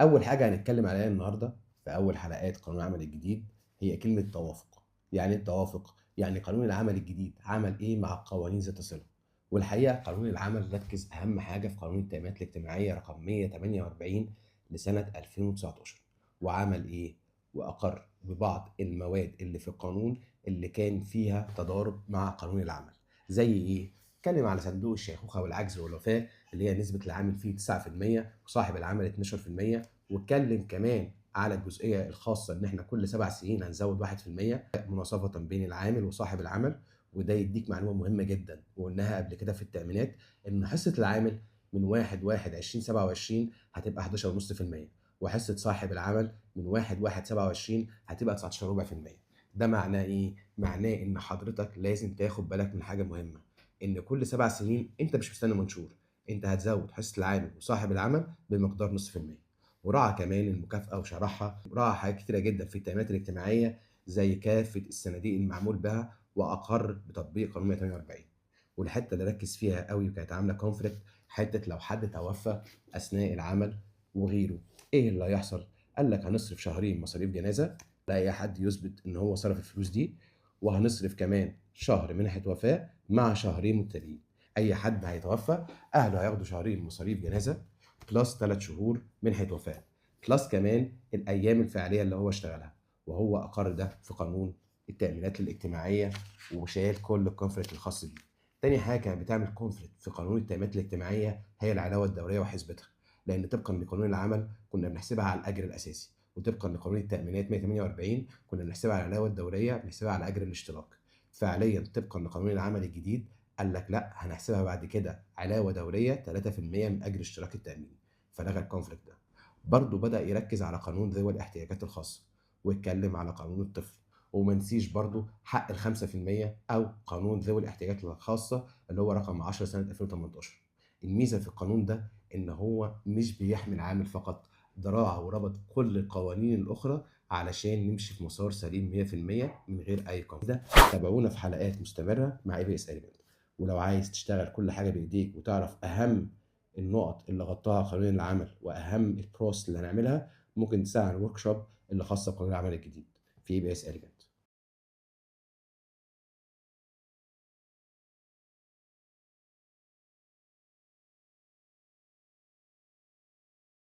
اول حاجة هنتكلم عليها النهارده في اول حلقات قانون العمل الجديد هي كلمة توافق. يعني ايه توافق؟ يعني قانون العمل الجديد عمل ايه مع القوانين ذات الصلة. والحقيقة قانون العمل ركز اهم حاجة في قانون التأمينات الاجتماعية رقم 148 لسنه 2019، وعمل ايه؟ واقر ببعض المواد اللي في القانون اللي كان فيها تضارب مع قانون العمل. زي ايه؟ اتكلم على صندوق الشيخوخة والعجز والوفاه اللي هي نسبه العامل فيه 9% وصاحب العمل 12%، واتكلم كمان على الجزئية الخاصة ان احنا كل 7 سنين هنزود 1% مناصفه بين العامل وصاحب العمل. وده يديك معلومة مهمة جدا وقلناها قبل كده في التامينات، ان حصة العامل من 1/1/2027 هتبقى 11.5%، وحصه صاحب العمل من 1/1/27 هتبقى 19.4%. ده معناه ايه؟ معناه ان حضرتك لازم تاخد بالك من حاجة مهمة، ان كل 7 سنين انت مش مستني منشور، انت هتزود حصة العامل وصاحب العمل بمقدار 0.5%. وراعى كمان المكافاة وشرحها، وراعى حاجات كتيرة جدا في التأمينات الاجتماعية زي كافة الصناديق المعمول بها، واقر بتطبيق قانون 148. والحتة اللي ركز فيها قوي وكانت عامله conflict، حتة لو حد توفى اثناء العمل وغيره، ايه اللي هيحصل؟ قال لك هنصرف شهرين مصاريف جنازه، لا اي حد يثبت ان هو صرف الفلوس دي، وهنصرف كمان شهر منحه وفاه مع شهرين متتاليين. اي حد هيتوفى اهله هياخدوا شهرين مصاريف جنازه plus 3 شهور منحه وفاه، plus كمان الايام الفعلية اللي هو اشتغلها. وهو اقر ده في قانون التأمينات الاجتماعية وشال كل ال conflict الخاص بيه. تاني حاجة كانت بتعمل conflict في قانون التأمينات الاجتماعية هي العلاوه الدورية وحسبتها، لان طبقا لقانون العمل كنا بنحسبها على الاجر الاساسي، وطبقا لقانون التأمينات 148 كنا بنحسبها على العلاوه الدورية، بنحسبها على اجر الاشتراك. فعليا طبقا لقانون العمل الجديد قال لك لا، هنحسبها بعد كده علاوه دورية 3% من اجر اشتراك التأمين، فلغى ال conflict ده. برضه بدأ يركز على قانون ذوي الاحتياجات الخاصة، واتكلم على قانون الطفل، وما نسيش برضه حق ال 5% او قانون ذوي الاحتياجات الخاصة اللي هو رقم 10 سنة 2018. الميزة في القانون ده ان هو مش بيحمي العامل فقط، ده راعى وربط كل القوانين الاخرى علشان نمشي في مسار سليم 100% من غير اي قانون. ده تابعونا في حلقات مستمرة مع ABS Element. ولو عايز تشتغل كل حاجة بايديك وتعرف اهم النقط اللي غطاها قانون العمل واهم ال process اللي هنعملها، ممكن تسأل عن ال workshop اللي خاصة بقانون العمل الجديد في ABS Element.